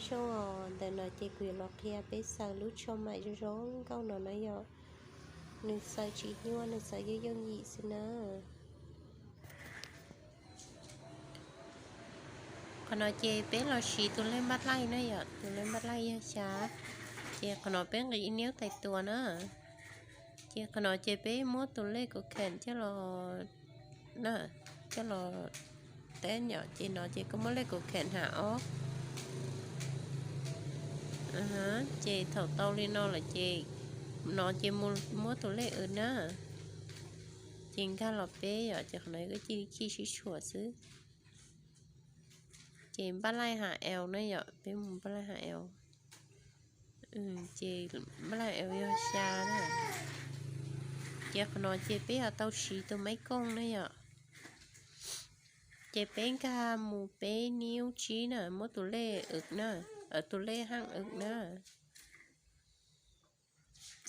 Zoo os, ntawm no ces kuv yuav los qhia peb xaws lub tsho maim zoo zoo nkauj no na yom. Nws xaws tsis nyuaj, nws xaws yooj yooj yim xwb na. Qhov no ces peb los siv tus lej npaj laij na yom, tus lej npaj laij yog xya. Ces qhov no peb nqis ib niub tais tua na. Ces qhov no ces peb muab tus lej kuv kheem coj los na, coj los teb yom. Ces no ces koj muab lej kuv kheem hnav ob. Ces thaum tau li no lawm ces no ces mus muab tus lej w na. Ces nkag los peb yom, ces qhov no koj cia li khij sib tshuam xwb. Ces npaj laij ha L na yom, peb mus npaj laij ha L. Ces npaj laij ha L yog xya na. Ces qhov no ces peb yuav tau siv tus maib kooj na yom. Ces peb nkag mus peb niub tsib na, muab tus lej w na, tus lej haj w na.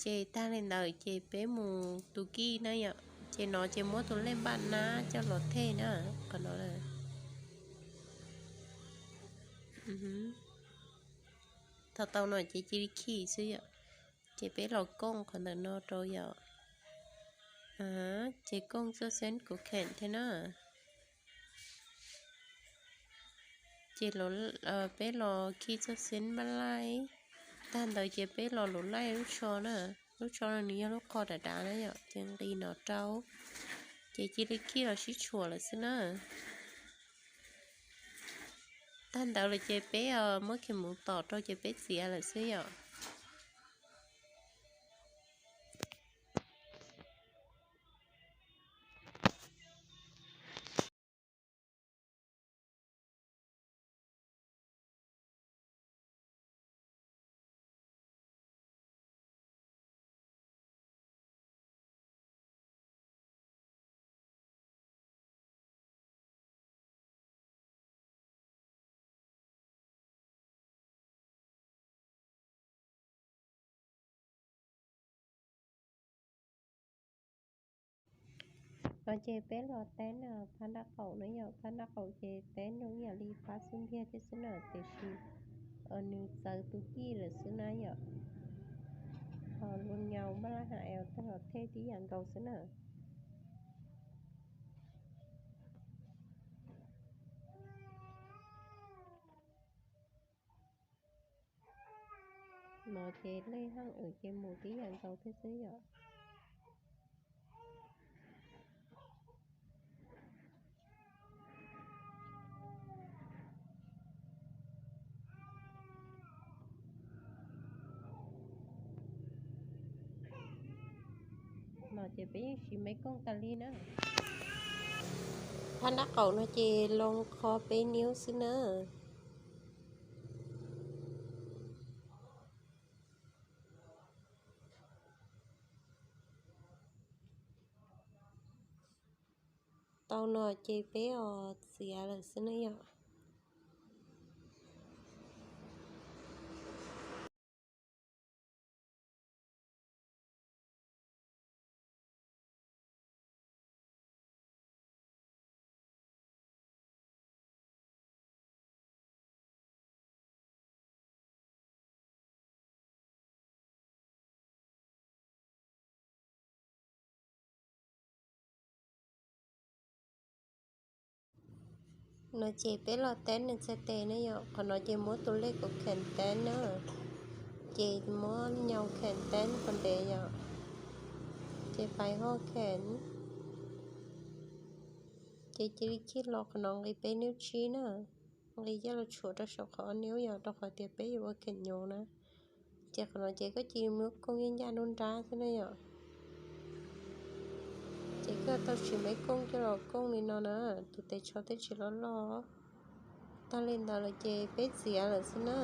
Ces tag li ntawd ces peb mus tus kij na yom, ces no ces muab tus lej npaj nab coj los thej na, qhov no. Thaum tau no ces cia li khij xwb yom. Ces peb los kooj qhov ntawm no rau yom. Ces kooj txoj xeeb kuv kheem thiab na. Ces peb los khij txoj xeeb npaj laij. Tag ntawd ces peb los lub laij lub tsho na. Lub tsho no nws yog lub qhov dav dav na yom, ces nqis no rau. Ces cia li khij los sib tshuam lawm xwb na. Tag ntawd lawm ces peb muab kheem mus tom rau ces peb txiav lawm xwb yom. No ces peb los teb phab nraub qaum na yom, phab nraub qaum ces teb zoo ib yam li phab xub ntiag thiab xwb na, tiam sis nws txawv tus kij lawm xwb na yom. Ho lub nyau npaj laij ha L tej los thej tib yam nkaus xwb na. No ces lej haj w ces mus tib yam nkaus thiab xwb yom. No ces peb yeej siv maiv kooj tas li na. Phab nraub qaum no ces loo qhov peb niub xwb na. Tau no ces peb os txiav lawm xwb na yom. No ces peb los teb nws txhais tes ne yom, qhov no ces muab tus lej kuv kheem teb na, ces muab nyau kheem teb qhov ntev yom, ces pais ho kheem, ces cia li khij los qhov no nqis peb niub tsib na, nqis coj los tshuam rau saum qhov ob niub yom, rau qhov tias peb yuav ua kheem nyuv na. Ces qhov no ces koj cia li muab kooj yeej ncaj nruab nrab xwb na yom. Ces koj tau siv maiv kooj coj los kooj li no na, tus tes tsho thiaj tsis loj loj. Tag li ntawd lawm ces peb txiav lawm xwb na.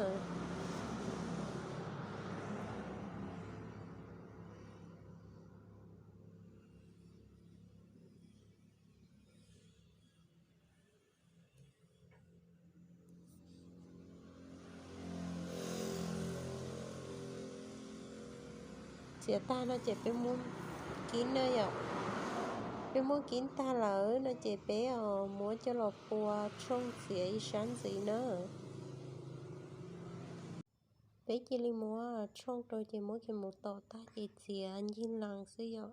Txiav tag no ces peb muab kib na yom. Peb muab kib tag lawm no ces peb muab coj los pua tshooj txiav ib sab ntxiv na. Peb cia li muab tshooj rau ces muab kiag mus tom tag ces txiav ncig lees xwb yom.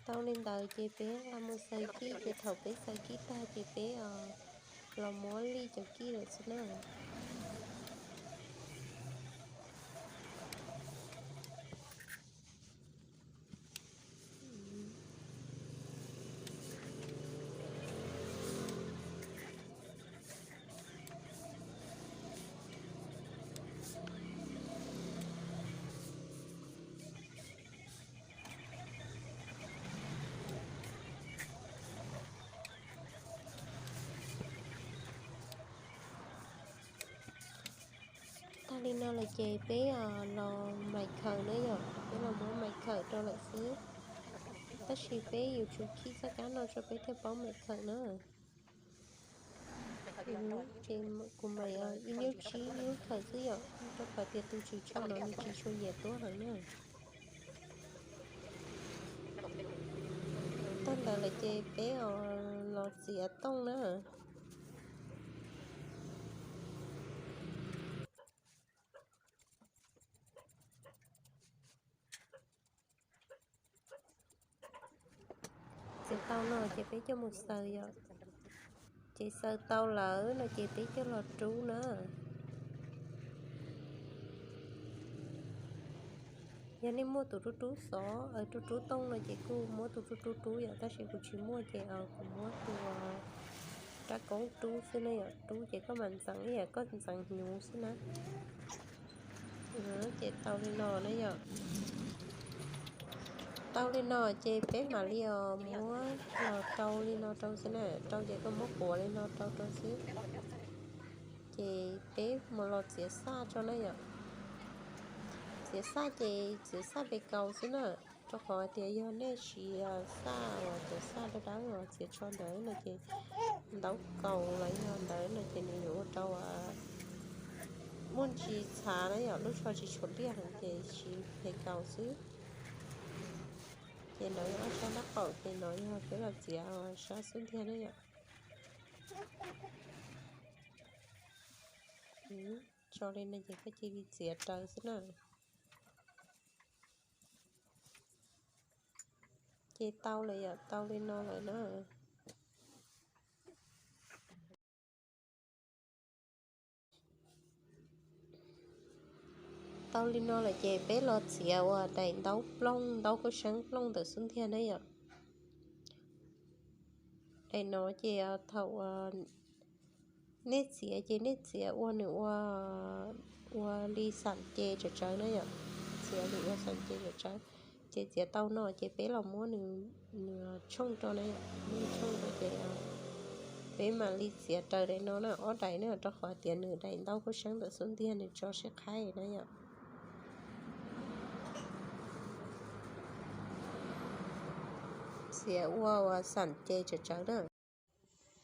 Tau li ntawd ces peb nqa mus xaws kib, ces thaum peb xaws kib tag ces peb los muab lij cov kib lawm xwb na. Tag li no lawm ces peb los mais khawm na yom, peb los muab mais khawm rau lawm xwb. Tab sis peb yuav tsum khij txoj kab no tso peb thiaj paub mais khawm na. Ces kuv mais ib nyuag tsib nyuag khawm xwb yom, rau qhov tias tus tswv tsho no nws tsis tshua nyiam tuab heev na. Tag ntawd lawm ces peb los txiav tooj na. Txiav tau no ces peb coj mus xaws yom. Ces xaws tau lawm no ces peb coj los rub na. Yog nej muaj tus rub rub xov, rub rub tooj no ces kuj muab tus rub rub rub yom, tab sis kuv tsis muaj ces kuv muab tus rab koob rub xwb na yom, rub ces koj mam ntxeev ib yam koj ntxeev hnyuv xwb na. Ces tau li no na yom. Tau li no ces peb mam li os muab los rau li no rau xwb na, rau ces koj muab quav li no rau rau xwb. Ces peb mus los txiav xaj tso na yom. Txiav xaj ces txiav xaj pes kaus xwb na, rau qhov tias yog nej siv xaj uas cov xaj dawb dawb los txiav tsho ntawd no ces ntaub kaus los yog ntawd no ces nws yuav ua rau muaj ntsis txhav na yom, lub tsho tsis tshua liaj heev ces siv pes kaus xwb. Ces ntawd yog ob sab nraub qaum ces no yog peb los txiav sab xub ntiag na yom. Tso li no ces koj cia li txiav raws xwb na. Ces tau lawm yom, tau li no lawm na. Tau li no lawm ces peb los txiav uas daim ntaub plooj, ntaub khaub seeb plooj ntawm xub ntiag na yom. Daim no ces thaum nej txiav ces nej txiav ua nws ua li xam ces tsawv tsawv na yom. Txiav nws ua xam ces tsawv tsawv. Ces txiav tau no ces peb los muab nws, nws tshooj rau na yom, muab nws tshooj rau ces peb mam li txiav raws daim no na, ob daim na, rau qhov tias nws daim ntaub khaub seeb ntawm xub ntiag nws tso siab qhaib na yom. Txiav ua uas xam ces tsawv tsawv na.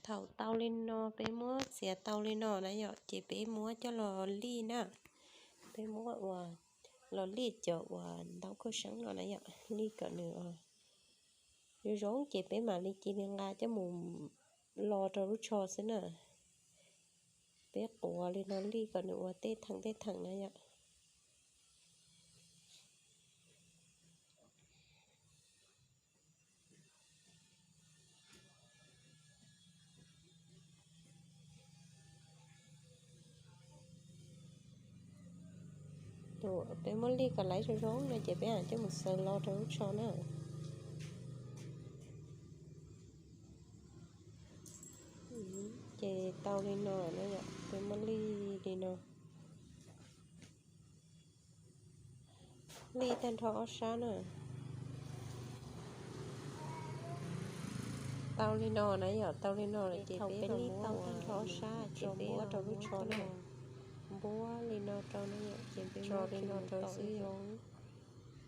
Thaum tau li no peb muab txiav tau li no na yom, ces peb muab coj los lij na. Peb muab uas los lij cov uas ntaub khaub seeb no na yom, lij kom nws zoo zoo ces peb mam li cia li nqa coj mus lo rau lub tsho xwb na. Peb quav li no lij kom nws ua tej theem tej theem na yom. Peb muab lij kom laiv zoo zoo no ces peb mam coj mus xaws lo rau lub tsho na. Ces tau li no na yom, peb muab lij li no. Lij tag nrho ob sab na. Tau li no na yom, tau li no lawm ces peb lij tau tag nrho ob sab ces peb muab rau lub tsho na. Npuab li no rau na yom, ces peb muab li no rau xwb yom.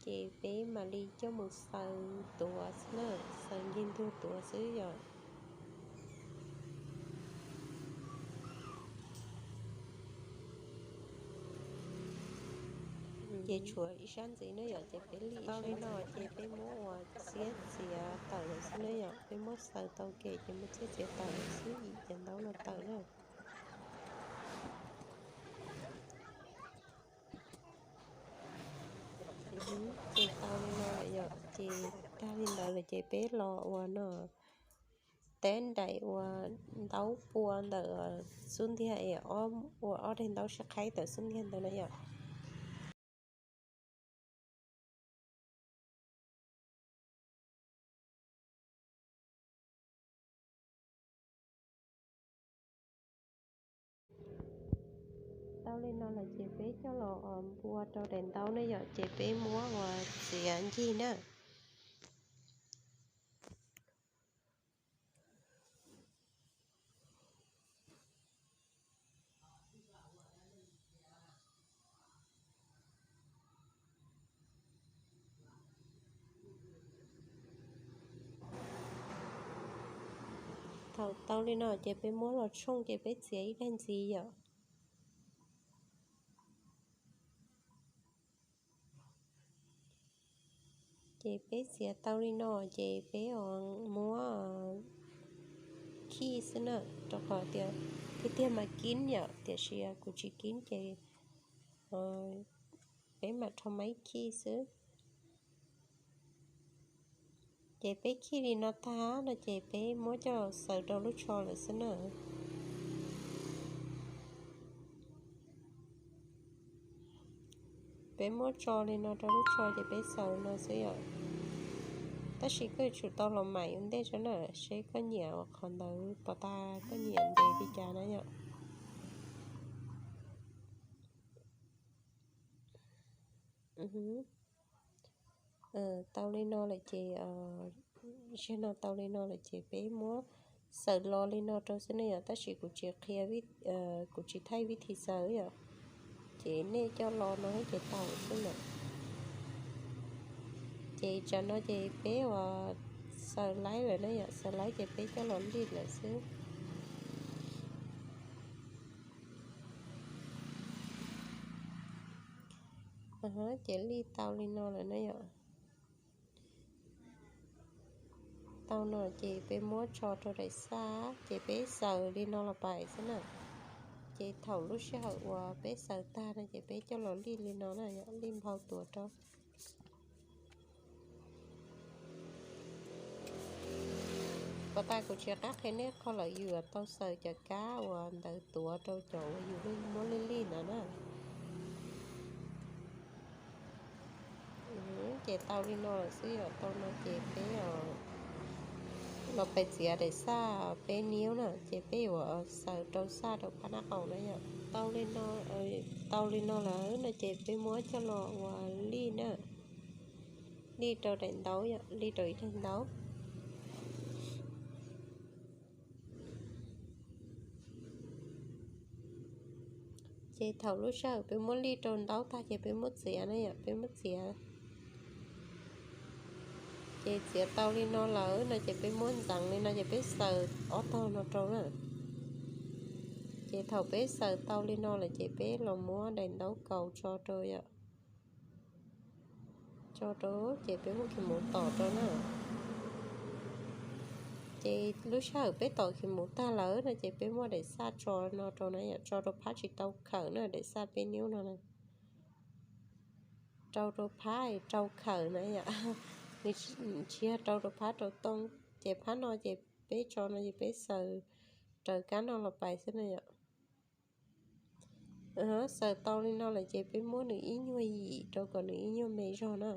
Ces peb mam li coj mus xaws tuav xwb na, xaws ncig ntug tuav xwb yom. Ces tshuav ib sab ntxiv na yom, ces peb li tau li no ces peb muab ua txiab txiav tawm lawm xwb na yom, peb muab xaws tau kem ces muab txiab txiav tawm lawm xwb, yim cov ntaub no tawm na. Ces tau li no lawm yom, ces tag li ntawd lawm ces peb los ua no, teb nraim ua ntaub pua ntawm xub ntiag es ua ob daim ntaub sib qhaib ntawm xub ntiag ntawd na yom. Tau li no lawm ces peb coj los npua rau daim ntaub na yom, ces peb muab ua txiav ncig na. Thaum tau li no ces peb muab los tshooj ces peb txiav ib daim ntxiv yom. Ces peb txiav tau li no ces peb muab khij xwb na, rau qhov tias tiag tiag mas kib yom, tiam sis kuv tsis kib ces peb mam rho maib khij xwb. Ces peb khij li no tag no ces peb muab coj xaws rau lub tsho lawm xwb na. Peb muab tso li no rau lub tsho ces peb xaws no xwb yom. Tab sis koj yuav tsum tau los maim ua ntej tso na, seb koj nyiam ua qhov ntawd pov tas koj nyiam ntev li cas na yom. Tau li no lawm ces, zaum no tau li no lawm ces peb muab xaws los li no rau xwb ne yom, tab sis kuv tsis qhia, kuv tsis thaij vib thi xaws yom, ces nej coj los no ces tau xwb na. Ces tsam no ces peb ua xaws laib lawm na yom, xaws laib ces peb coj los lij lawm xwb. Ces lij tau li no lawm na yom. Tau no ces peb muab tso rau daim xaj ces peb xaws li no los pais xwb na. Ces thaum lub sij hawm uas peb xaws tag no ces peb coj los lij li no na, lij nphau tuav rau. Pov tas kuv tsis qab qhia nej qhov lawv yuav tau xaws cov kab uas ntawd tuav rau cov uas yus muab lij lij ntawd na. Ces tau li no lawm xwb yom, tau no ces peb los pais txiav daim xaj peb niub na, ces peb yuav xaws rau xaj rau phab nab qaum na yom. Tau li no lawm no ces peb muab coj los ua lij na, lij rau daim ntaub yom, lij rau ib daim ntaub. Ces thaum lub sij hawm peb muab lij rau ntaub tag ces peb muab txiav na yom, peb muab txiav. Ces txiav tau li no lawm no ces peb muab ntxeev li no ces peb xaws ob tog no rau na. Ces thaum peb xaws tau li no lawm ces peb los muab daim ntaub kaus tso rau yom, tso rau ces peb muab khis mus tom rau na. Ces lub sij hawm peb tom khis mus tag lawm no ces peb muab daim xaj tso no rau na yom, tso rau phab tsis tau khawm na, daim xaj peb niub no na. Rau rau phab rau khawm na yom, nws tsis yog rau rau phab rau tooj. Ces phab no ces peb tso no ces peb xaws raws kab no los pais xwb na yom. Xaws tau li no lawm ces peb muab nws ib nyuag yim rau kom nws ib nyuag me zog na.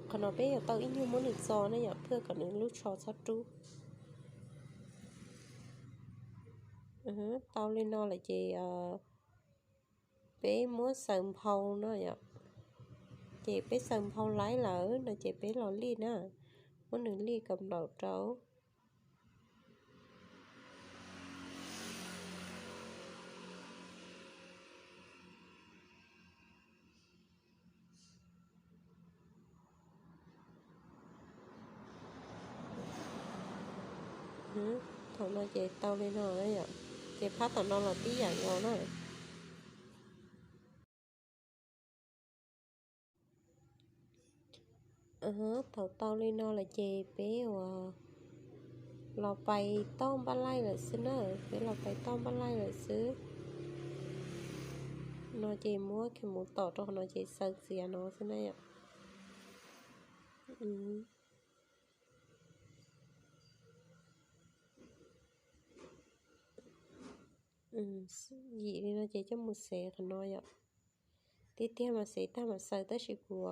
Qhov no peb yuav tau ib nyuag muab nws txo ne yom, thiaj kom nws lub tsho txhob rub. Tau li no lawm ces peb muab xaws nphau no yom. Ces peb xaws nphau laib lawm no ces peb los lij na, muab nws lij kom nplaum rau. Thaum no ces tau li no yom. Ces phab tom no los tib yam nkaus na. Thaum tau li no lawm ces peb ua los pais toj npaj laij lawm xwb na, peb los pais toj npaj laij lawm xwb. No ces muab khees mus tom rau qhov no ces xaws txiav no xwb na yom. Yim li no ces coj mus xev qhov no yom. Tiag tiag mas xev tag mas xaws, tab sis kuv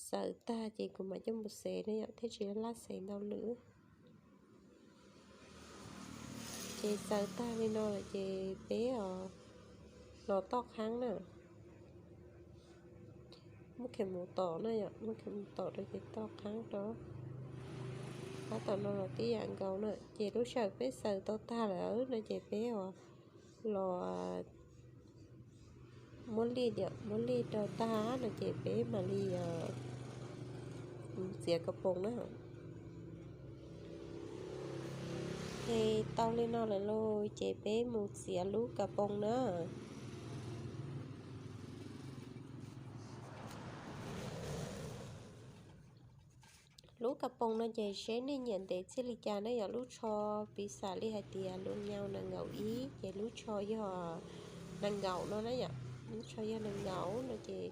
xaws tag ces kuv mam coj mus xev na yom, thiaj tsis laj xev ntau lwm. Ces xaws tag li no lawm ces peb los toj qhaab na. Muab khees mus tom na yom, muab khees mus tom rau ces toj qhaab rau. Phab tom no los tib yam nkaus na, ces lub sij hawm peb xaws tau tag lawm no ces peb los muab lij, muab lij rau tag no ces peb mam li txiav kas poos na. Ces tau li no lawm lauj, ces peb mus txiav lub kas poos na. Lub kas poos no ces seb nej nyiam ntev txij li cas na yom, lub tsho piv xam li hais tias lub nyau nees nkaum ib ces lub tsho yog nees nkaum no na yom, lub tsho yog nees nkaum no ces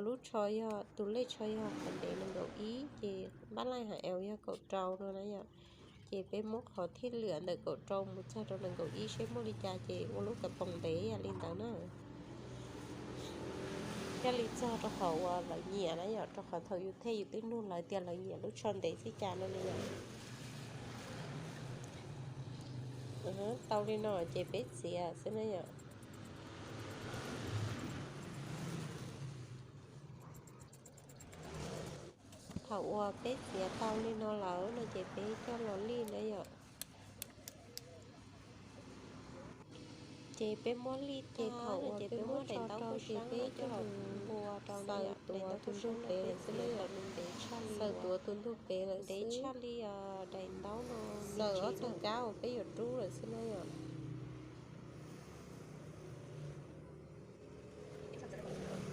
lub tsho yog tus lej tsho yog qhov ntev nees nkaum ib ces npaj laij hais es yog kaum rau no na yom. Ces peb muab qhov thij lwam ntawm kaum rau mus txog rau nees nkaum ib seb muaj li cas ces ua lub kas poos ntev yam li ntawd na. Thiaj li txog rau qhov uas lawv nyiam na yom, rau qhov thaum yus thej yus twb nug lawv tias lawv nyiam lub tsho ntev txij cas no na yom. Tau li no ces peb txiav xwb na yom. Thaum uas peb txiav tau li no lawm no ces peb coj los lij na yom. Ces peb muab lij ces thaum uas peb muab daim ntaub ces peb coj los npua rau xaws tuav tus ntug pem lawm xwb na yom. Xaws tuav tus ntug pem lawm xwb, ntev tshaj li daim ntaub no, xaws ob txoj kab uas peb yuav rub lawm xwb na yom.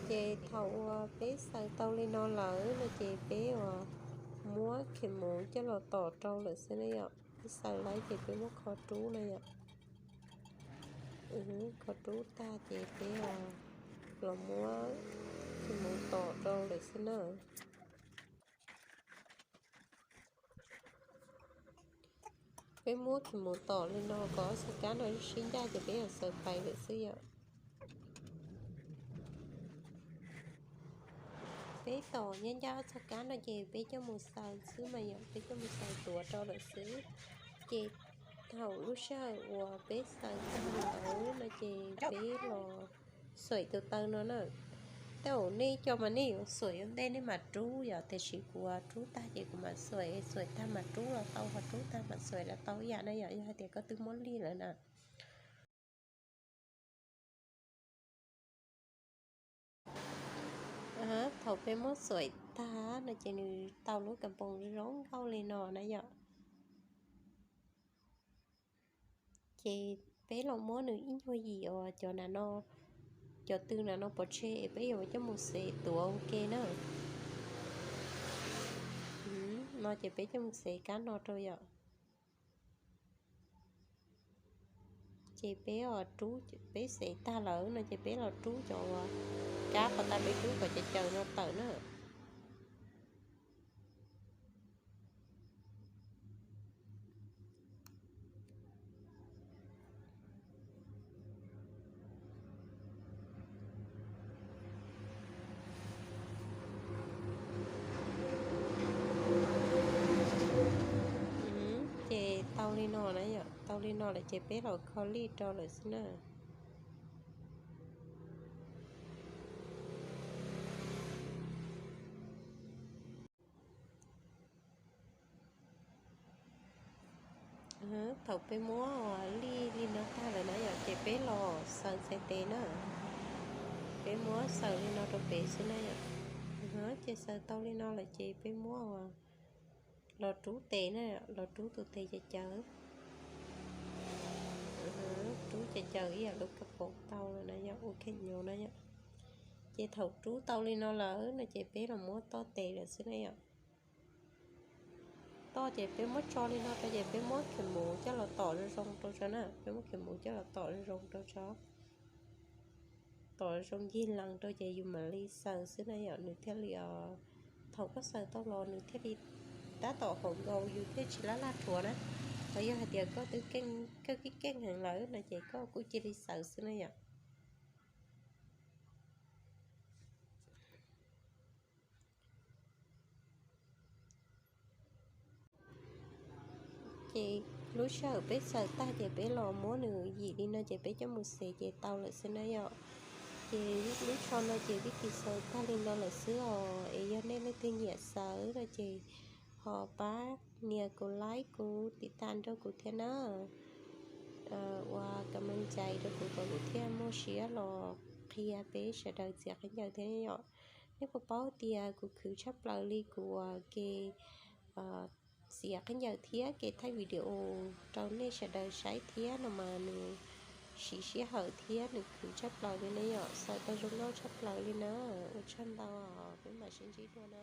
Ces thaum uas peb xaws tau li no lawm no ces peb uas muab khees mus coj los tom rau lawm xwb na yom. Peb xaws lawm ces peb muab kho rub na yom. Kho rub tag ces peb los muab khees mus tom rau lawm xwb na. Peb muab khees mus tom li no kom ob txoj kab no sib ncaj ces peb yuav xaws pais lawm xwb yom. Peb tom ncaj ncaj ob txoj kab no ces peb coj mus xaws xwb mas yom, peb coj mus xaws tuav rau lawm xwb. Ces thaum lub sij hawm uas peb xaws tag li ntawd no ces peb los xuaim tus taw no na. Tej zaum nej cov mas nej yuav xuaim ua ntej nej mam rub yom, tiam sis kuv rub tag ces kuv mam xuaim, xuaim tag mam rub los tau, ho rub tag mam xuaim los tau ib yam na yom, yog hais tias koj twb muab lij lawm na. Thaum peb muab xuaim tag no ces nws tau lub kas poos zoo nkauj li no na yom. Ces peb los muab nws ib nyuag yim uas cov na no, cov tw na no pov tseg es peb yuav coj mus xev tuav ua ke na. No ces peb coj mus xev kab no rau yom. Ces peb rub, peb xev tag lawm no ces peb los rub cov uas kab pas tas peb rub kom caws caws no tawm na. Ces tau li no na yom, tau li no lawm ces peb los kho lij rau lawm xwb na. Thaum peb muab lij li no tag lawm na yom, ces peb los xaws txhais tes na. Peb muab xaws li no rau pem xwb na yom. Ces xaws tau li no lawm ces peb muab los rub tes na, los rub tus tes caws caws. Rub ces caws ib yam lub kab paus tau lawm na yom, ua kheej nyob na yom. Ces thaum rub tau li no lawm no ces peb los muab toj tes lawm xwb na yom. Toj ces peb muab tso li no rau ces peb muab kheem muv coj los tom zoo zoo rau tso na, peb muab kheem muv coj los tom zoo zoo rau tso. Tom zoo ncig lees rau ces yus mam li xaws xwb na yom, nws thiaj li, thaum koj xaws tau los nws thiaj li tab tom haum nkaus yus thiaj tsis laj laj rhuav na. Ho yog hais tias koj twb keej, koj keej keej heev lawm no ces koj kuj cia li xaws xwb na yom. Ces lub sij hawm peb xaws tag ces peb los muab nws yim li no ces peb coj mus xev ces tau lawm xwb na yom. Ces lub tsho no ces vib tis xaws tag li no lawm xwb os. Es yog nej leej twg nyiam xaws no ces ho pab nias kuv like kuv tiv tam nrog kuv thiab na, ua ka meej cai rau kuv kom kuv thiaj muaj siab los qhia peb sawv daws txiav khaub ncaws thiab yom. Nej puas paub tias kuv khwv tshaj plaws li kuv ua ke txiav khaub ncaws thiab ke thaij video rau nej sawv daws saib thiab no mas nws siv sij hawm thiab nws khwv tshaj plaws li ne yom, xaws tau zoo nkauj tshaj plaws li na. Ua tsaug ntau, peb mam sib ntsib dua na.